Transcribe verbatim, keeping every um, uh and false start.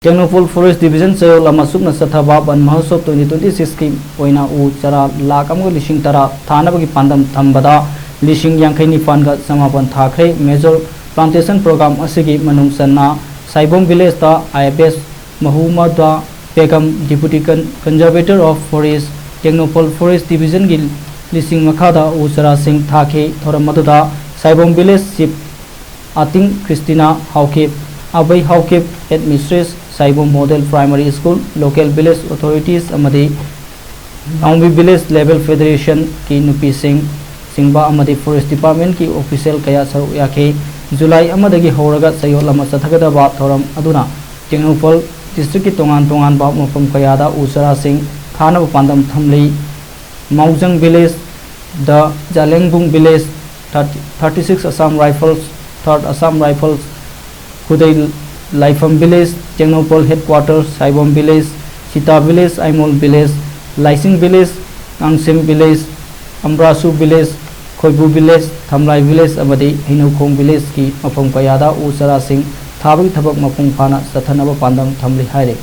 Tengnoupal Forest Division ꯆꯌꯣꯜ ꯑꯃ ꯆꯨꯞꯅ ꯆꯠꯊꯕ ꯕꯟ ꯃꯍꯣꯠꯁꯣꯕ twenty twenty six ꯀꯤ ꯑꯣꯏꯅ ꯎ ꯆꯥꯔꯥ ꯂꯥꯈ ꯑꯃꯒ ꯂꯤꯁꯤꯡ ꯇꯔꯥ ꯊꯥꯅꯕꯒꯤ ꯄꯥꯟꯗꯝ ꯊꯝꯕꯗ ꯂꯤꯁꯤꯡ ꯌꯥꯡꯈꯩ ꯅꯤꯄꯥꯟꯒ ꯆꯃꯥꯄꯟ ꯊꯥꯈ꯭ꯔꯦ꯫ Major plantation program ꯑꯁꯤꯒꯤ ꯃꯅꯨꯡ ꯆꯟꯅ ꯁꯥꯏꯕꯣꯝ village ꯇ I F S ꯃꯍꯨꯃꯗ Begum, Deputy Con-, Conservator of Forest, Tengnoupal Forest Division ꯒꯤ ꯂꯤꯁꯤꯡ ꯃꯈꯥꯗ ꯎ ꯆꯥꯔꯥꯁꯤꯡ ꯊꯥꯈꯤ꯫ ꯊꯧꯔꯝ ꯑꯗꯨꯗ ꯁꯥꯏꯕꯣꯝ village chief ꯑꯥꯇꯤꯡ ꯈ꯭ꯔꯤꯁꯇꯤꯅꯥ Haokip, Abhay Haokip, headmistress, ꯁꯥꯏꯕꯣꯝ Model Primary School, local village authorities ꯑꯃꯗꯤ ꯅꯥꯎꯃꯤ village level federation ꯀꯤ ꯅꯨꯄꯤꯁꯤꯡ ꯆꯤꯡꯕ ꯑꯃꯗꯤ Forest Department ꯀꯤ official ꯀꯌꯥ ꯁꯔꯨꯛ ꯌꯥꯈꯤ꯫ ꯖꯨꯂꯥꯏ ꯑꯃꯗꯒꯤ ꯍꯧꯔꯒ ꯆꯌꯣꯜ ꯑꯃ ꯆꯠꯊꯒꯗꯕ ꯊꯧꯔꯝ ꯑꯗꯨꯅ ꯇꯦꯡꯅꯧꯄꯜ district ꯀꯤ ꯇꯣꯉꯥꯟ ꯇꯣꯉꯥꯟꯕ ꯃꯐꯝ ꯀꯌꯥꯗ ꯎ ꯆꯥꯔꯥꯁꯤꯡ ꯊꯥꯅꯕ ꯄꯥꯟꯗꯝ ꯊꯝꯂꯤ꯫ ꯃꯥꯎꯖꯪ village, the ꯖꯥꯂꯦꯡꯕꯨꯡ village, thirty, thirty six Assam Rifles, third Assam Rifles, ꯈꯨꯗꯩ ꯂꯥꯏꯐꯝ village, Tengnoupal headquarter, ꯁꯥꯏꯕꯣꯝ village, Sita village, Aimol village, ꯂꯥꯏꯁꯤꯡ village, ꯀꯥꯡꯁꯦꯝ village, ꯑꯝꯕ꯭ꯔꯥꯁꯨ village, ꯈꯣꯏꯕꯨ village, ꯊꯝꯂꯥꯏ village ꯑꯃꯗꯤ ꯍꯩꯅꯧꯈꯣꯡ village ꯀꯤ ꯃꯐꯝ ꯀꯌꯥꯗ ꯎ ꯆꯥꯔꯥꯁꯤꯡ ꯊꯥꯕꯒꯤ ꯊꯕꯛ ꯃꯄꯨꯡ ꯐꯥꯅ ꯆꯠꯊꯅꯕ ꯄꯥꯟꯗꯝ ꯊꯝꯂꯤ ꯍꯥꯏꯔꯤ꯫